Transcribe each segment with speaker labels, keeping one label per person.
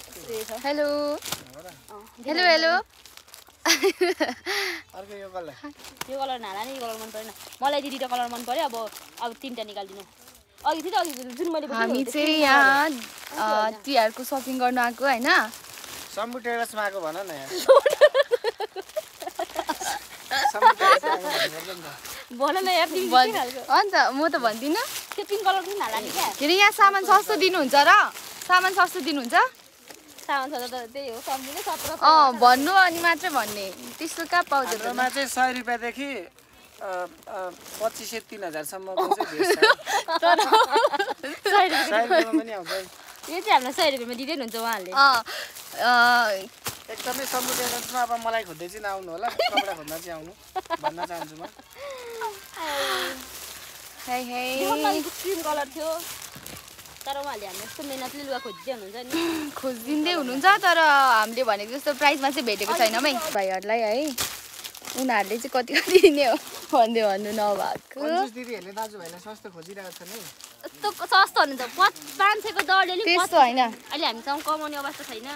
Speaker 1: Hello hello hello
Speaker 2: अर्को यो colour
Speaker 3: नाला नि यो कलर मन परेन मलाई दिदीको कलर मन पर्यो अब तीनटा निकाल्दिनु अघि थियो अघि जुन मैले
Speaker 1: हामी चाहिँ यहाँ तिहारको शपिङ गर्न आएको हैन
Speaker 2: सम्बु टेरेसमा आएको भन न यार
Speaker 3: भन न यार तिमी के खालको
Speaker 1: अन्त म त भन्दिनँ
Speaker 3: त्यो पिङ्क कलर किन नाला नि क्या
Speaker 1: के अरे यहाँ सामान सस्तो दिनुहुन्छ र सामान सस्तो दिनुहुन्छ
Speaker 3: सामान सदा त त्यही हो सम्झिने 17
Speaker 1: भन्नु अनि मात्रै भन्ने त्यस्तो कहाँ पाउँछ
Speaker 2: हाम्रोमा चाहिँ 100 रुपैयाँदेखि 2500 3000 सम्मको चाहिँ भेट्छ
Speaker 3: तर 100
Speaker 2: रुपैयाँमा पनि आउँछ
Speaker 3: यो चाहिँ हामीलाई 100 रुपैयाँमा दिँदैन हुन्छ उहाँहरूले
Speaker 2: एकदमै सम्बु टेरेसमा अब मलाई खोज्दै चाहिँ नआउनु होला कपडा खोज्न चाहिँ आउनु भन्न चाहन्छु म
Speaker 1: हे हे
Speaker 3: क्रीम कलर थियो तर उहाँले हामीले यस्तो मेहनतले लुगा खोज्दै हुनुहुन्छ नि
Speaker 1: खोजिदिँदै हुनुहुन्छ तर हामीले भनेको जस्तो प्राइसमा चाहिँ भेटेको छैनौँ है भाइहरूलाई है उनीहरूले चाहिँ कति कति दिने हो भन्दै भन्नु नभएको
Speaker 2: दिदीहरूले दाजुभाइलाई सस्तो खोजिरहेको छन् है
Speaker 3: यस्तो सस्तो हुनुहुन्छ 500 को दरले नि
Speaker 1: त्यस्तो होइन
Speaker 3: अहिले हामीसँग कमाउने अवस्था छैन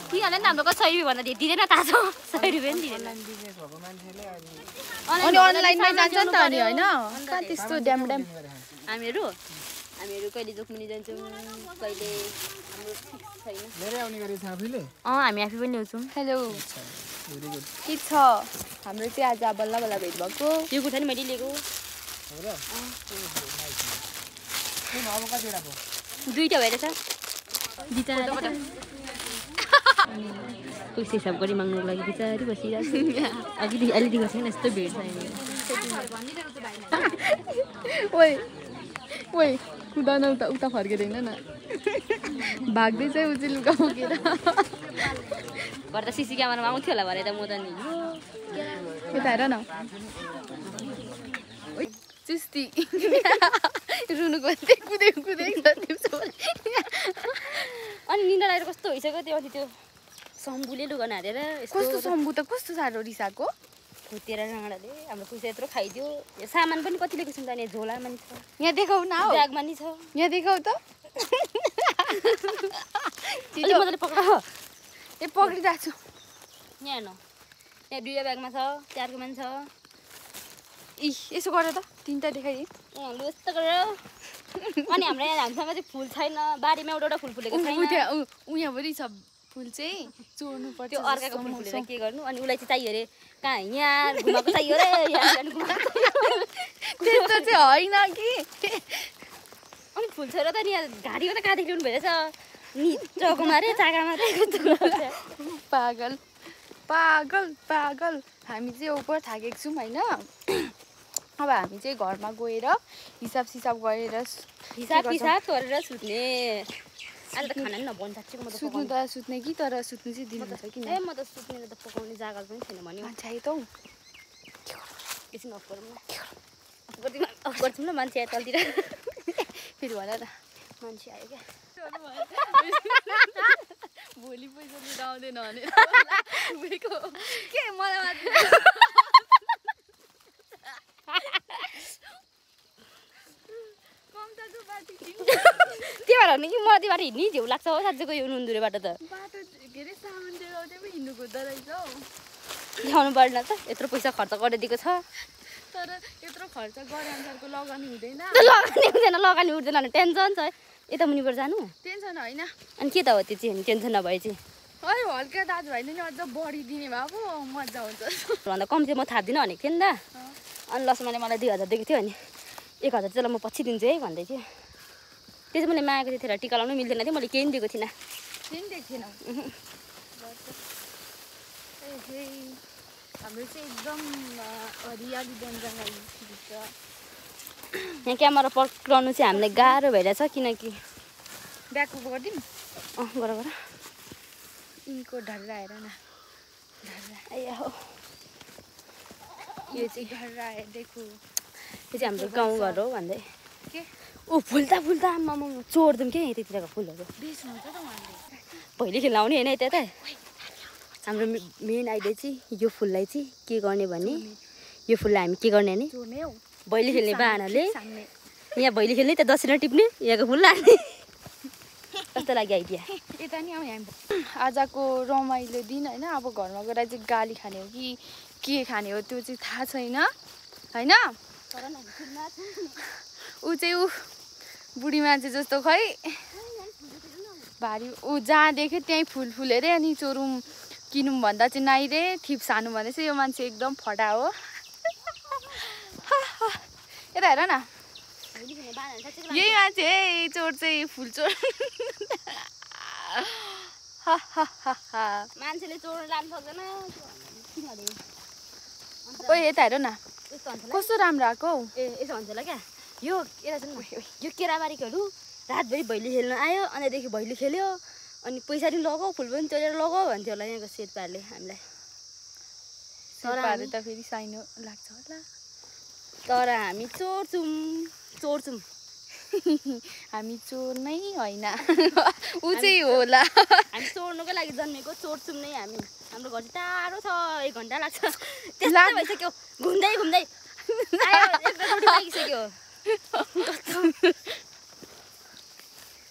Speaker 3: तिनीहरूले नि हाम्रो 100 रुपियाँ भन्दा दिँदैन थाहा छ 100 रुपियाँ नि दिँदैन
Speaker 2: बिजनेस भएको मान्छेले
Speaker 1: अनि अनलाइनमै जान्छ नि त अनि होइन कहाँ त्यस्तो ड्याम
Speaker 3: हामीहरू कहिले जोक्मुनि जान्छौँ कहिले हाम्रो फिक्स छैन
Speaker 2: धेरै आउने गरेछ आफैले
Speaker 3: हामी आफै पनि ल्याउँछौँ
Speaker 1: हेलो
Speaker 2: भेरी गुड
Speaker 1: के छ हाम्रो चाहिँ आज बल्ल बल्ल भेट भएको
Speaker 3: यो कुर्ता नि मैले लिएको
Speaker 2: हो र कुन अब कतिवटा भयो
Speaker 3: दुईटा भइरहेछ पैसा हिसाब गरी माग्नुको लागि बिचारी बसिरहेको छु अघिदेखि अहिलेदेखि छैन यस्तो भेट छ
Speaker 1: ओइ ओइ कुदा न उता फर्केर हिँड्न न भाग्दै चाहिँ उची लुगा बोकेर
Speaker 3: घर त सिसी क्यामेरामा आउँथ्यो होला भने त म त नि
Speaker 1: यता हेर न चुस्ती रुनुको कुदै
Speaker 3: अनि निन्दा लगाएर कस्तो भइसक्यो त्यो अनि त्यो सम्बुले लुगा हालेर
Speaker 1: कस्तो सम्बु त कस्तो साह्रो रिसाको
Speaker 3: खोतेर राँडाले हाम्रो पैसा यत्रो खाइदियो यो सामान पनि कति लिएको छौँ जाने झोलामा नि छ
Speaker 1: यहाँ देखाउ न
Speaker 3: ब्यागमा नि छ
Speaker 1: यहाँ देखाउ त
Speaker 3: मजाले पक्रा
Speaker 1: ए पक्रिरहेको छु
Speaker 3: यहाँ हेर्नु यहाँ दुईवटा ब्यागमा छ चारकोमा नि छ
Speaker 1: इ यसो गर त तीनटा देखाइए
Speaker 3: लु यस्तो गरेर अनि हाम्रो यहाँ हामीसँग चाहिँ फुल छैन बारीमा एउटा फुल फुलेको छैन
Speaker 1: उहाँभरि छ फुल चाहिँ चोर्नु पर्छ
Speaker 3: त्यो अर्काको फुल फुलेर के गर्नु अनि उसलाई चाहिँ चाहियो अरे कहाँ यहाँ घुमाएको चाहियो रे
Speaker 1: त्यस्तो चाहिँ होइन कि
Speaker 3: अनि फुल छोरा त नि घाँटीको त कहाँदेखि ल्याउनु भइरहेछ नि चौकोमा रे चाकामा रे
Speaker 1: पागल पागल पागल हामी चाहिँ उपर थाकेको छौँ होइन अब हामी चाहिँ घरमा गएर हिसाब सिसाब गरेर
Speaker 3: हिसाब गरेर सुत्ने अहिले त खाना नि नबन्छ
Speaker 1: सुत्नु त सुत्ने कि तर सुत्नु चाहिँ दिनुहुन्छ कि
Speaker 3: ए म त सुत्ने त पकाउने जागा पनि छैन भने
Speaker 1: मान्छे त
Speaker 3: एकछिन अफ गरौँ न अफ गर्छौँ न मान्छे आयो तलतिर
Speaker 1: फेरि भन त
Speaker 3: मान्छे आयो क्या
Speaker 1: भोलि पैसा लिएर आउँदैन भनेर के मलाई
Speaker 3: त्यो भएर भने कि म त्यहीबाट हिँड्ने झेउ लाग्छ हो साँच्चैको यो नुन्दुरे बाटो त
Speaker 1: बाटो के अरे सामान ल्याउँदै पो हिँड्नु खोज्दो रहेछ हौ
Speaker 3: ल्याउनु पर्दैन त यत्रो पैसा खर्च गरिदिएको छ
Speaker 1: तर यत्रो खर्च गरे अनुसारको लगानी हुँदैन
Speaker 3: लगानी उठ्दैन भने टेन्सन छ यता मुनिबाट जानु
Speaker 1: टेन्सन होइन
Speaker 3: अनि के त हो त्यो चाहिँ टेन्सन नभए चाहिँ
Speaker 1: अरे हल्का दाजुभाइले नि अझ बढिदिने भए पो मजा हुन्छ
Speaker 3: भन्दा कम चाहिँ म थाप्दिनँ भनेको थिएँ नि त अनि लक्ष्मणले मलाई 2000 दिएको थियो अनि 1000 चाहिँ ल म पछि दिन्छु है भन्दै थियो त्यो चाहिँ मैले मागेको थिएँ त्यतिखेर टिका लाउनु मिल्दैन थियो मैले केही पनि दिएको थिइनँ
Speaker 1: हाम्रो चाहिँ एकदम हरियाली जङ्गल
Speaker 3: यहाँ क्यामेरा पक्राउनु चाहिँ हामीलाई गाह्रो भइरहेछ किनकि
Speaker 1: ब्याकअप गरिदिउँ
Speaker 3: गर
Speaker 1: यिनको ढर्रा हेर न
Speaker 3: ढर्रा हो
Speaker 1: यो चाहिँ ढर्रा देखो
Speaker 3: यो चाहिँ हाम्रो गाउँघर हो भन्दै
Speaker 1: के
Speaker 3: ऊ फुल्दा आमा चोर्दिउँ क्या त्यतिखेरको फुलहरू
Speaker 1: बेच्नुहुन्छ त उहाँले
Speaker 3: भैली खेल्न आउने होइन यता हाम्रो मेन आइडिया चाहिँ यो फुललाई चाहिँ के गर्ने भने यो फुललाई हामी के गर्ने नि भैली खेल्ने बाहनाले यहाँ भैली खेल्ने त्यहाँ दसैँ टिप्ने यहाँको फुल लाने कस्तो लाग्यो आइडिया
Speaker 1: यता नि आउने हामी आजको रमाइलो दिन होइन अब घरमा गएर चाहिँ गाली खाने हो कि के खाने हो त्यो चाहिँ थाहा छैन होइन ऊ चाहिँ ऊ बुढी मान्छे जस्तो खै भारी ऊ जहाँ देख्यो त्यहीँ फुल फुलेरै अनि चोरुम किनौँ भन्दा चाहिँ नाइरे थिप सानो भनेपछि यो मान्छे एकदम फटा हो यता हेर न यही मान्छे चोर चाहिँ फुल चोर
Speaker 3: मान्छेले चोर्न लानु सक्दैन
Speaker 1: ओ यता हेर न कस्तो राम्रो आएको हौ
Speaker 3: ए यसो भन्छ होला क्या यो यता छ यो केराबारीकोहरू रातभरि भैली खेल्न आयो अनिदेखि भैली खेल्यो अनि पैसा पनि लगाऊ फुल पनि चोरेर लगाऊ भन्थ्यो होला यहाँको शेर्पाहरूले हामीलाई
Speaker 1: शेर्पाहरू त फेरि साइनो लाग्छ होला
Speaker 3: तर हामी चोर्छौँ
Speaker 1: हामी चोर नै होइन ऊ चाहिँ होला
Speaker 3: हामी चोर्नुको लागि जन्मेको चोर्छौँ नै हामी हाम्रो घर चाहिँ टाढो छ 1 घन्टा लाग्छ त्यस्तो भइसक्यो घुम्दै लागिसक्यो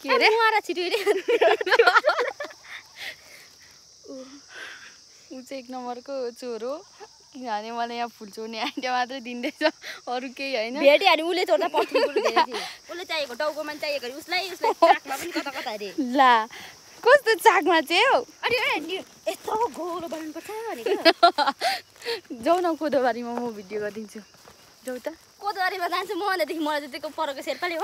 Speaker 1: के अरे
Speaker 3: छिटो
Speaker 1: ऊ चाहिँ 1 नम्बरको चोर हो किनभने मलाई यहाँ फुल चोर्ने आइडिया मात्रै दिँदैछ अरू केही होइन
Speaker 3: भेट्यो अनि उसले चोर्दा पर्थ्यो उसले चाहिएको टाउकोमा चाहिएको अरे उसलाई चाकमा पनि कता अरे
Speaker 1: ला कस्तो चाकमा चाहिँ हौ
Speaker 3: अनि यस्तो गोलो बनाउनुपर्छ भनेको
Speaker 1: जाऊ न कोदोबारीमा म भिडियो गरिदिन्छु जाऊ त
Speaker 3: कोदोबारीमा जान्छु म भनेदेखि मलाई जतिको परको शेर्पाले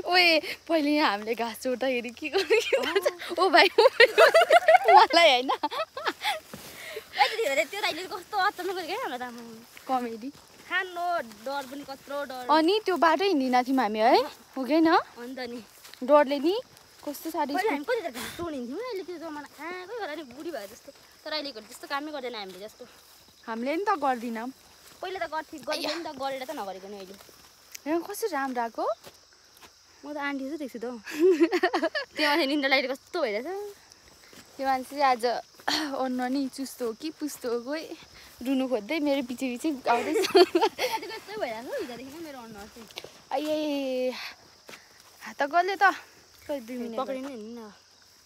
Speaker 1: ओए पहिले यहाँ हामीले घाँस चोर्दाखेरि के गर्यो ओ भाइ मलाई होइन
Speaker 3: त्यो दाइले कस्तो अचानक गरेको हाम्रो त
Speaker 1: कमेडी
Speaker 3: खानु डर पनि कत्रो डर
Speaker 1: अनि त्यो बाटो हिँडिना थियौँ हामी है पुगेन
Speaker 3: अन्त नि
Speaker 1: डरले नि कस्तो साह्रो
Speaker 3: हामी कति घाँस चोर्निन्थ्यौँ अहिले त्यो जमाना कहाँकै होला नि बुढी भयो जस्तो तर अहिले त्यस्तो कामै गर्दैन हामीले जस्तो
Speaker 1: हामीले नि त गर्दिनौँ
Speaker 3: पहिला त गर्थ्यौँ नि त गरेर त नगरेको नि अहिले
Speaker 1: यहाँ कस्तो राम्रो आएको
Speaker 3: म त आन्टी जस्तो देख्छु त त्यो मान्छे निन्द्रा लागेर कस्तो भइरहेछ
Speaker 1: त्यो मान्छे चाहिँ आज अन्ना नि चुस्तो हो कि पुस्तो हो गए रुनु खोज्दै मेरो पछि आउँदैछ
Speaker 3: यस्तै भइरहेको हिजोदेखि मेरो अनुहार चाहिँ
Speaker 1: आइए हात गल्यो त खै 2 मिनेट
Speaker 3: पक्रिनु नि न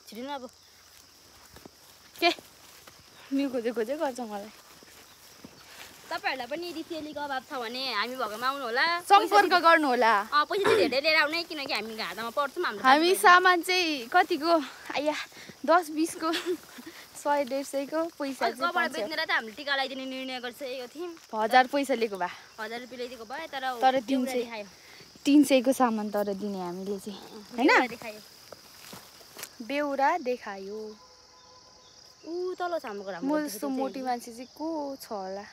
Speaker 3: छिटो न अब
Speaker 1: के न्यु खोजे गर्छ मलाई
Speaker 3: तपाईँहरूलाई पनि यदि तेलीको अभाव छ भने हामी भएकोमा आउनु होला
Speaker 1: सम्पर्क गर्नु होला
Speaker 3: पैसा चाहिँ धेरै लिएर आउने किनकि हामी घाटामा पर्छौँ
Speaker 1: हामी सामान चाहिँ कतिको आया 10-20 को 100-150 को पैसा
Speaker 3: कपडा बेच्नेलाई त हामीले टिका लगाइदिने निर्णय गरिसकेको थियौँ
Speaker 1: 1000 पैसा लिएको भए
Speaker 3: 1000 रुपियाँ ल्याइदिएको भए तर
Speaker 1: 300 को सामान तर दिने हामीले चाहिँ हैन बेउरा देखायो
Speaker 3: ऊ तल छ हाम्रो
Speaker 1: म जस्तो मोटी मान्छे चाहिँ को छ होला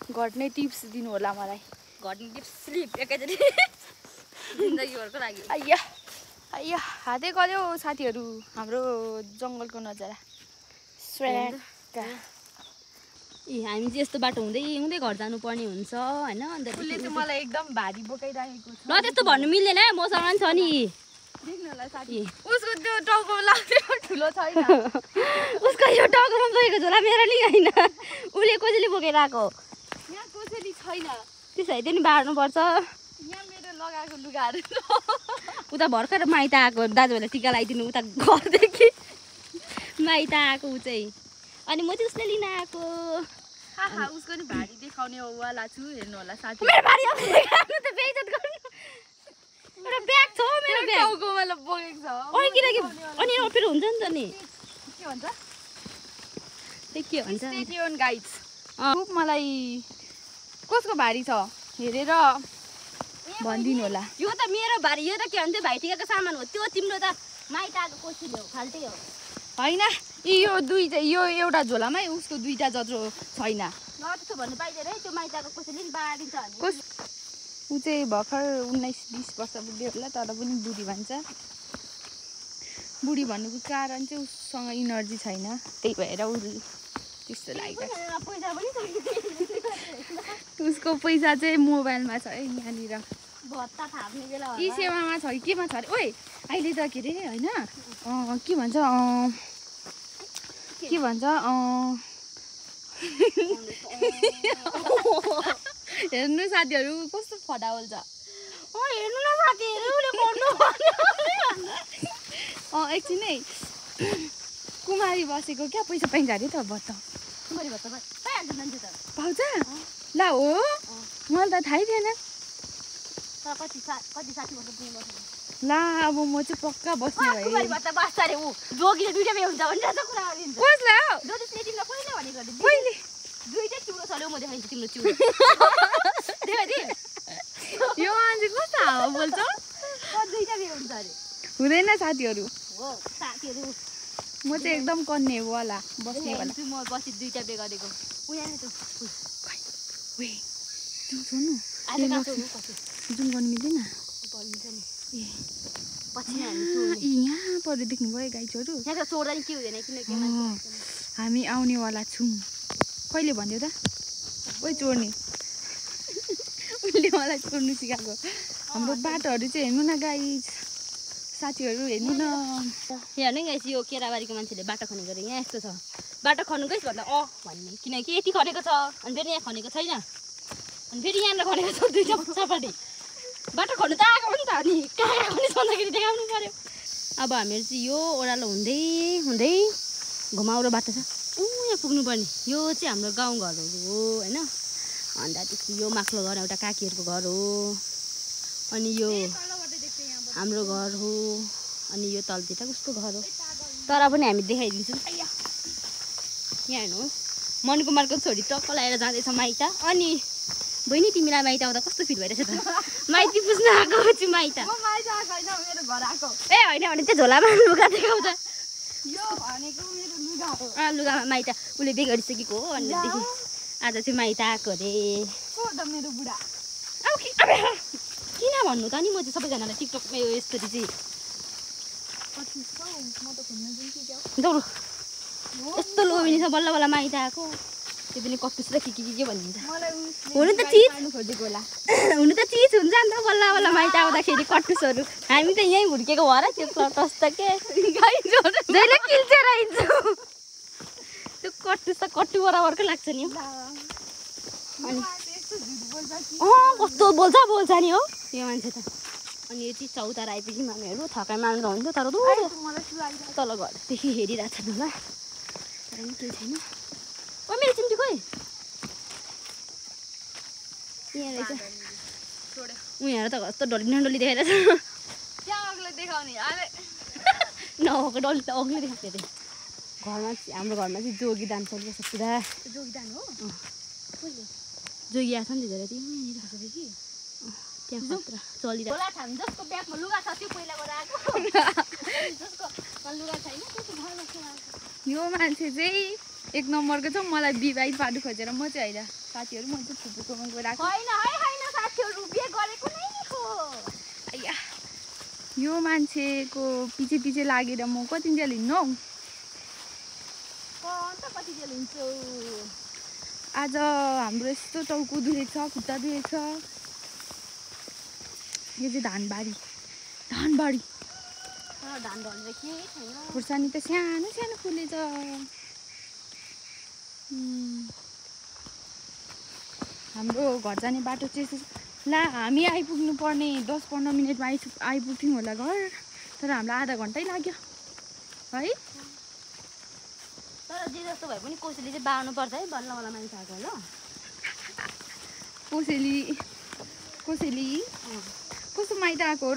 Speaker 1: घट्ने टिप्स दिनु होला मलाई
Speaker 3: घट्ने टिप्स स्लिप एकैचोटि जिन्दगीभरको लागि
Speaker 1: आइया हातै गल्यो साथीहरू हाम्रो जङ्गलको नजारा
Speaker 3: ए हामी चाहिँ यस्तो बाटो हुँदै घर जानुपर्ने हुन्छ होइन अन्त
Speaker 1: उसले चाहिँ मलाई एकदम भारी बोकाइराखेको छ
Speaker 3: ल त्यस्तो भन्नु मिल्दैन मसँग नि छ नि
Speaker 1: देख्नु होला साथी उसको त्यो टाउकोमा लाग्दै ठुलो छैन
Speaker 3: उसको यो टाउकोमा बोकेको झोला मेरो नि होइन उसले कसैले बोकेर आएको
Speaker 1: यहाँ कसैले छैन
Speaker 3: त्यसो भए नि बार्नुपर्छ
Speaker 1: यहाँ मेरो लगाएको लुगाहरू
Speaker 3: उता भर्खर माइत आएको दाजुभाइलाई टिका लगाइदिनु उता घरदेखि माइत आएको ऊ चाहिँ अनि म चाहिँ उसले लिन आएको
Speaker 1: उसको नि भारी देखाउने वाला छु हेर्नु होला साथी
Speaker 3: मेरो भारी त बेइज्जत गर्नु एउटा ब्याग छ मेरो ब्याग
Speaker 1: टाउकोमा बोकेको छ
Speaker 3: अनि किनकि अनि फेरि हुन्छ नि त नि
Speaker 1: के भन्छ
Speaker 3: के भन्छ
Speaker 1: स्टेडियन गाइड्स खूब मलाई कसको भारी छ हेरेर भनिदिनु होला
Speaker 3: यो त मेरो भारी यो त के भन्छ भाइटिकाको सामान हो त्यो तिम्रो त माइत आएको कोसिस हो फाल्टै हो
Speaker 1: होइन यो दुईटा यो एउटा झोलामै उसको 2टा जत्रो छैन
Speaker 3: ल त्यसो भन्नु पाइँदैन है त्यो माइत आएको कसैले नि बाँडिन्छ
Speaker 1: ऊ चाहिँ भर्खर 19-20 वर्ष पुग्यो होला तर पनि बुढी भन्छ बुढी भन्नुको कारण चाहिँ उसँग इनर्जी छैन त्यही भएर ऊ त्यस्तो लागिरहेको उसको पैसा चाहिँ मोबाइलमा छ है यहाँनिर
Speaker 3: भत्ता थाप्ने बेला
Speaker 1: यी सेवामा छ कि केमा छ अरे ओए अहिले त के अरे होइन के भन्छ हेर्नु साथीहरू कस्तो फटावल छ
Speaker 3: हेर्नु न साथीहरू उसले गर्नु
Speaker 1: एकछिन है कुमारी बसेको क्या पैसा पाइन्छ अरे त बत्त
Speaker 3: कुमारी भत्ता पाइहाल्छ मान्छे त
Speaker 1: पाउँछ ला हो मलाई त थाहै थिएन
Speaker 3: तर कति साठी वर्ष पुग्नु बस्नु
Speaker 1: ला अब म चाहिँ पक्का बस्ने भएँ
Speaker 3: कुमारी भत्ता बस्छ अरे ऊ जोगीले दुईटा बे हुन्छ भनेर त कुरा गरिन्छ
Speaker 1: कसलाई
Speaker 3: ज्योतिषले तिमीलाई कहिले भनेको अरे
Speaker 1: कहिले
Speaker 3: दुईटै चिउरो चल्यो म देखाइदिन्छु तिम्रो चिउरो देखाइदिए
Speaker 1: यो मान्छे कस्तो हावा बोल्छ
Speaker 3: दुईटा बे हुन्छ अरे
Speaker 1: हुँदैन साथीहरू
Speaker 3: हो साथीहरू
Speaker 1: म चाहिँ एकदम कन्नेवाला बस्नेवाला
Speaker 3: म बसी दुईटा बे गरेको उयो त
Speaker 1: वे सुन्नु
Speaker 3: आज काँचो कति
Speaker 1: जुन गर्नु मिल्दैन
Speaker 3: पर्छ नि
Speaker 1: ए
Speaker 3: पछि नै हामी चोर्ने
Speaker 1: यहाँ पर देख्नुभयो गाई चोरु
Speaker 3: यहाँ त चोर्दा नि के हुँदैन किनकि
Speaker 1: हामी आउनेवाला छौँ कहिले भन्यो त ओइ चोर्ने उसले मलाई चोर्नु सिकाएको हाम्रो बाटोहरू चाहिँ हेर्नु न गाई साथीहरू हेर्नु न
Speaker 3: हेर्नु गाइस यो केराबारीको मान्छेले बाटो खनेको अरे यहाँ यस्तो छ बाटो खन्नु गइस भन्दा भन्ने किनकि यति खनेको छ अनि फेरि यहाँ खनेको छैन अनि फेरि यहाँनिर खनेको छ दुईटा सपाटी बाटो खन्नु त आएको नि त अनि कहाँ खने भन्दाखेरि देखाउनु पर्यो अब हामीहरू चाहिँ यो ओह्रालो हुँदै हुँदै घुमाउरो बाटो छ यहाँ पुग्नुपर्ने यो चाहिँ हाम्रो गाउँघरहरू हो होइन अन्त त्यसपछि यो माथिल्लो घर एउटा काकीहरूको घर हो अनि यो हाम्रो घर हो अनि यो तलतिर कस्तो घर हो तर पनि हामी देखाइदिन्छौँ यहाँ हेर्नुहोस् मनकुमारको छोरी टक्क लगाएर जाँदैछ माइत अनि बहिनी तिमीलाई माइत आउँदा कस्तो फिल भइरहेछ त माइती पुज्न आएको छु माइत ए होइन भने त्यो झोलामा लुगा देखाउँछ लुगामा माइत उसले बे गरिसकेको हो भनेदेखि आज चाहिँ माइत आएको अरे किन भन्नु त नि म चाहिँ सबैजनालाई टिकटकमा यो यस्तरी चाहिँ जाउँ यस्तो लोभिनी छ बल्ल बल्ल माइत आएको त्यो पनि कपुस र के भनिन्छ हुनु त चिज हुनु त चिज हुन्छ नि त बल्ल बल्ल माइत आउँदाखेरि कटुसहरू हामी त यहीँ हुर्केको भएर त्यो कटुस त के जहिले किल्चेर हिँड्छु त्यो कटुस त कट्टु बराबरको लाग्छ नि अनि कस्तो बोल्छ नि हो यो मान्छे त अनि यति चौतारा आइपुग्यौँ हामीहरू थकाइ मार्नु हुन्थ्यो तर तल घरदेखि हेरिरहेको छ होला तर पनि केही छैन ओ मेरो चिम्टी खोइ यहाँ रहेछ उनीहरू त कस्तो डल्ली देखाइरहेछ नभएको डल्ली त अग्लै देखाएको थियो घरमा हाम्रो घरमा चाहिँ जोगीदान चलिरहेछ पुरा जोगीदान हो जोगी आएको नि धेरै त्यहाँ चलिरहेको जसको ब्यागमा लुगा छ त्यो पहिला गएर आएको लुगा छैन
Speaker 1: यो मान्छे चाहिँ एक नम्बरको छ मलाई विवाहित पार्नु खोजेर म चाहिँ होइन साथीहरू म चाहिँ फुपूकोमा गएर आएको
Speaker 3: होइन साथीहरू बिहे गरेको नै हो
Speaker 1: आइया यो मान्छेको पछि लागेर म कति जेल हिँड्नु हौ
Speaker 3: कति जेल हिँड्छौ
Speaker 1: आज हाम्रो यस्तो टाउको दुखेको छ खुट्टा दुखेको छ यो चाहिँ धानबारी
Speaker 3: धान ढलेर के छैन
Speaker 1: खुर्सानी त सानो सानो फुलेछ हाम्रो घर जाने बाटो चाहिँ ला हामी आइपुग्नु पर्ने 10-15 मिनटमा आइपुग्थ्यौँ होला घर तर हामीलाई आधा घन्टै लाग्यो है
Speaker 3: तर जे जस्तो भए पनि कोसेली चाहिँ बार्नु पर्छ है बल्ल बल्ल मान्छे आएको ल
Speaker 1: कोसेली कस्तो माइत आएको हो र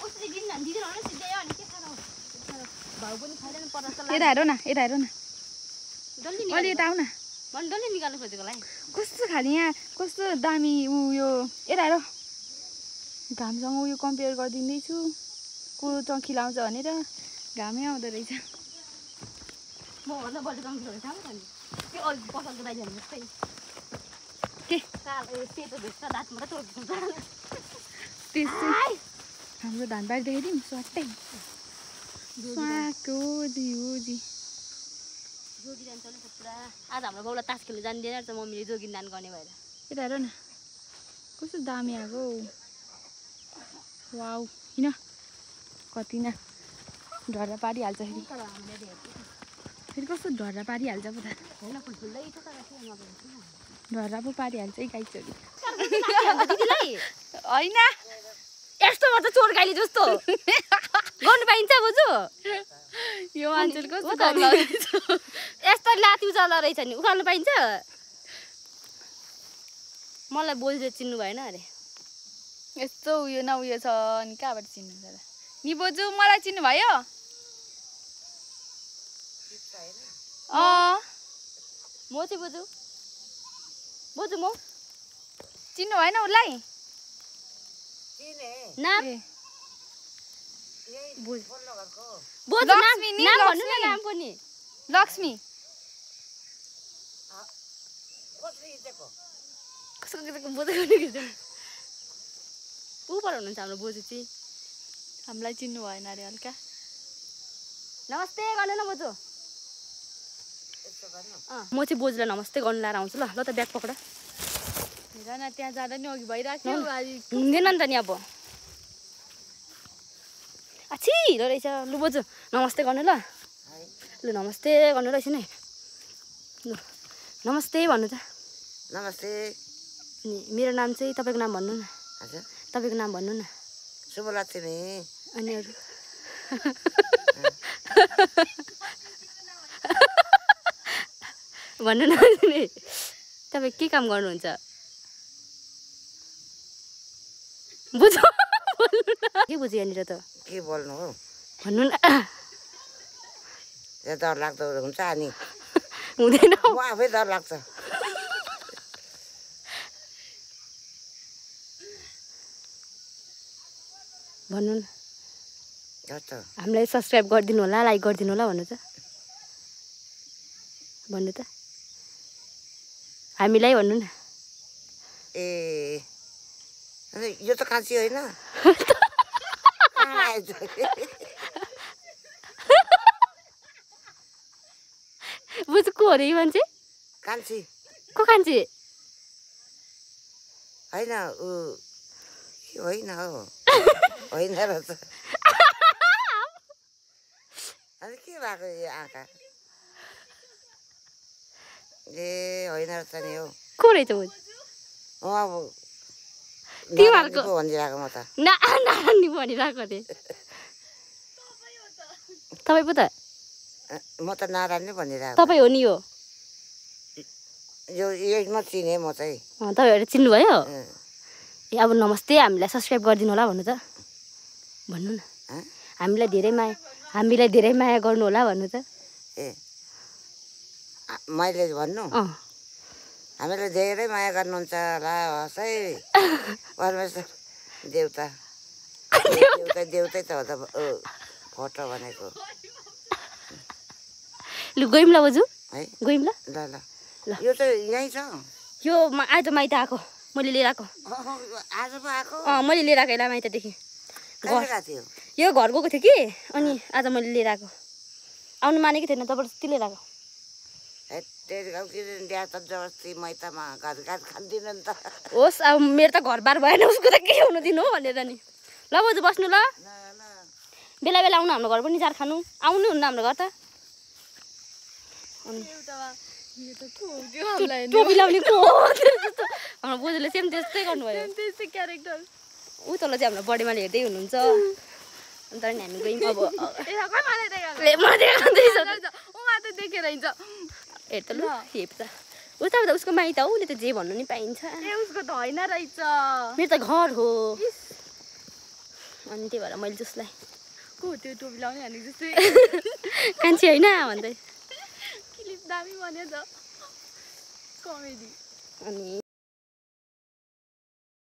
Speaker 3: कोसेली दिँदैन भने सिधै अनि के खानु भाउ पनि खाइदैन पर्छ जस्तो
Speaker 1: यता हेर न
Speaker 3: डल्ली
Speaker 1: अलि यता आऊ न
Speaker 3: मैले डल्ली निकाल्नु खोजेकोलाई
Speaker 1: कस्तो खाले यहाँ कस्तो दामी यो यता हेर घामसँग उयो कम्पेयर गरिदिँदैछु को चङ्खी लाउँछ भनेर घामै आउँदो रहेछ
Speaker 3: म भन्दा बढी चङ्खीहरू थाहा नि त्यो अघि पसलको दाइजहरू जस्तै
Speaker 1: के
Speaker 3: कालो सेतो भेट्छ दाँत मात्रै तोड्छ
Speaker 1: त्यस्तै हाम्रो धानबारी देखाइदिउँ स्वाटै स्वाको जी
Speaker 3: जोगिदान चल्छ पुरा आज हाम्रो बाउलाई तास खेल्नु जान्दैन रहेछ मम्मीले जोगिदान गर्ने भएर
Speaker 1: यता हेर न कस्तो दामी आएको वाउ किन कति न ढर्रा पारिहाल्छ फेरि कस्तो ढर्रा पारिहाल्छ पो त
Speaker 3: होइन फुल्दै छ तर के
Speaker 1: ढर्रा पो पारिहाल्छ है गाई चोरी
Speaker 3: दिदीलाई
Speaker 1: होइन
Speaker 3: यस्तो गर्छ चोर गाईले जस्तो गर्नु पाइन्छ बोजू
Speaker 1: यो मान्छेले कस्तो गम्ला
Speaker 3: यस्तो लाती उचाल्दो रहेछ नि उखाल्नु पाइन्छ मलाई बोजूले चिन्नु भएन अरे
Speaker 1: यस्तो उयो न उयो छ अनि कहाँबाट चिन्नुहुन्छ र नि बोजू मलाई चिन्नु भयो
Speaker 3: म चाहिँ बोजू बोजू म
Speaker 1: चिन्नु भएन उसलाई
Speaker 3: नाम
Speaker 1: ए,
Speaker 3: बोजू नाम
Speaker 1: लक्ष्मी नि,
Speaker 3: नाम भन्नु न
Speaker 1: लक्ष्मी।
Speaker 3: नाम पनि
Speaker 1: लक्ष्मी
Speaker 3: कसको बोजू गर्नु ऊ पर हुनुहुन्छ हाम्रो बोजू चाहिँ
Speaker 1: हामीलाई चिन्नु भएन अरे हल्का
Speaker 3: नमस्ते गर्नु न बोजू म चाहिँ बोजूलाई नमस्ते गर्नु लाएर आउँछु ल ल त ब्याग पक्र
Speaker 1: हेर न त्यहाँ जाँदा नि अघि भइराख्यो
Speaker 3: हुँदैन नि त नि अब आछि रहेछ लु बोजू नमस्ते गर्नु ल लु नमस्ते गर्नु रहेछ नि लु नमस्ते भन्नु त
Speaker 4: नमस्ते
Speaker 3: अनि मेरो नाम चाहिँ तपाईँको नाम भन्नु न
Speaker 4: हजुर
Speaker 3: तपाईँको नाम भन्नु न
Speaker 4: शुभलक्ष्मी
Speaker 3: अनि अरू भन्नु न नि तपाईँ के काम गर्नुहुन्छ बुझ्नु के बुझ्यो यहाँनिर त
Speaker 4: के बोल्नु हो
Speaker 3: भन्नु न
Speaker 4: यो डर लाग्दो हुन्छ अनि
Speaker 3: हुँदैन
Speaker 4: म आफै डर लाग्छ
Speaker 3: भन्नु न
Speaker 4: कस्तो
Speaker 3: हामीलाई सब्सक्राइब गरिदिनु होला लाइक गरिदिनु होला भन्नु त भन्नु त हामीलाई भन्नु न
Speaker 4: ए अनि यो त काँची होइन
Speaker 3: बुझ को हो रे यो मान्छे
Speaker 4: कान्छी
Speaker 3: को कान्छे
Speaker 4: होइन ऊ होइन हो होइन रहेछ अनि के भएको यो आँखा ए होइन रहेछ नि हो
Speaker 3: को रहेछ बुझ
Speaker 4: अब
Speaker 3: तिमीहरूको
Speaker 4: पो भनिरहेको म त
Speaker 3: नानी भनिरहेको अरे तपाईँ पो त
Speaker 4: म त नारायण नै भनिरहेको
Speaker 3: तपाईँ हो नि यो
Speaker 4: यो यसमा चिने म चाहिँ
Speaker 3: तपाईँहरू चिन्नुभयो
Speaker 4: अँ।
Speaker 3: ए अब नमस्ते हामीलाई सब्सक्राइब गरिदिनु होला भन्नु त भन्नु न
Speaker 4: अँ?
Speaker 3: हामीलाई धेरै माया गर्नु होला भन्नु त
Speaker 4: ए मैले भन्नु
Speaker 3: अँ
Speaker 4: हामीलाई धेरै माया गर्नुहुन्छ होला हस् है परमेश्वर देउता देउतै त हो त फोटो भनेको
Speaker 3: लु गयौँ ल बोजू
Speaker 4: है
Speaker 3: गयौँ ल
Speaker 4: ल ल यो त यहीँ छ
Speaker 3: यो आज माइत आएको मैले लिएर आएको
Speaker 4: आज पो आएको
Speaker 3: मैले लिएर आएको यसलाई माइतदेखि
Speaker 4: कहिले गएको थियो
Speaker 3: यो घर गएको थियो कि अनि आज मैले लिएर आएको आउनु मानेको थिएन जबरजस्ती लिएर आएको
Speaker 4: तेरो गाउँ कि बिहा त जबरजस्ती मैतमा घाट खान्दिनँ नि त
Speaker 3: होस् अब मेरो त घरबार भएन उसको त के हुनु दिनु हो भनेर नि ल बोजू बस्नु ल बेला बेला आउनु हाम्रो घर पनि चार खानु आउनु हुन्न हाम्रो घर त टोपी लाउने को हो हाम्रो बोजूले सेम त्यस्तै गर्नुभयो
Speaker 1: त्यस्तै क्यारेक्टर
Speaker 3: ऊ तल चाहिँ हाम्रो बडीमाले हेर्दै हुनुहुन्छ अन्त नि हामी गयौँ अब
Speaker 1: उहाँ त देखेर हिँड्छ
Speaker 3: हेर त ल हेप त उता त उसको माइत हो उसले त जे भन्नु नि पाइन्छ
Speaker 1: ए उसको त होइन रहेछ
Speaker 3: मेरो त घर हो अनि त्यही भएर मैले जसलाई
Speaker 1: को त्यो टोपी लाउने हानेको जस्तै
Speaker 3: कान्छी होइन भन्दै
Speaker 1: क्लिप दामी भन्यो त कमेडी
Speaker 3: अनि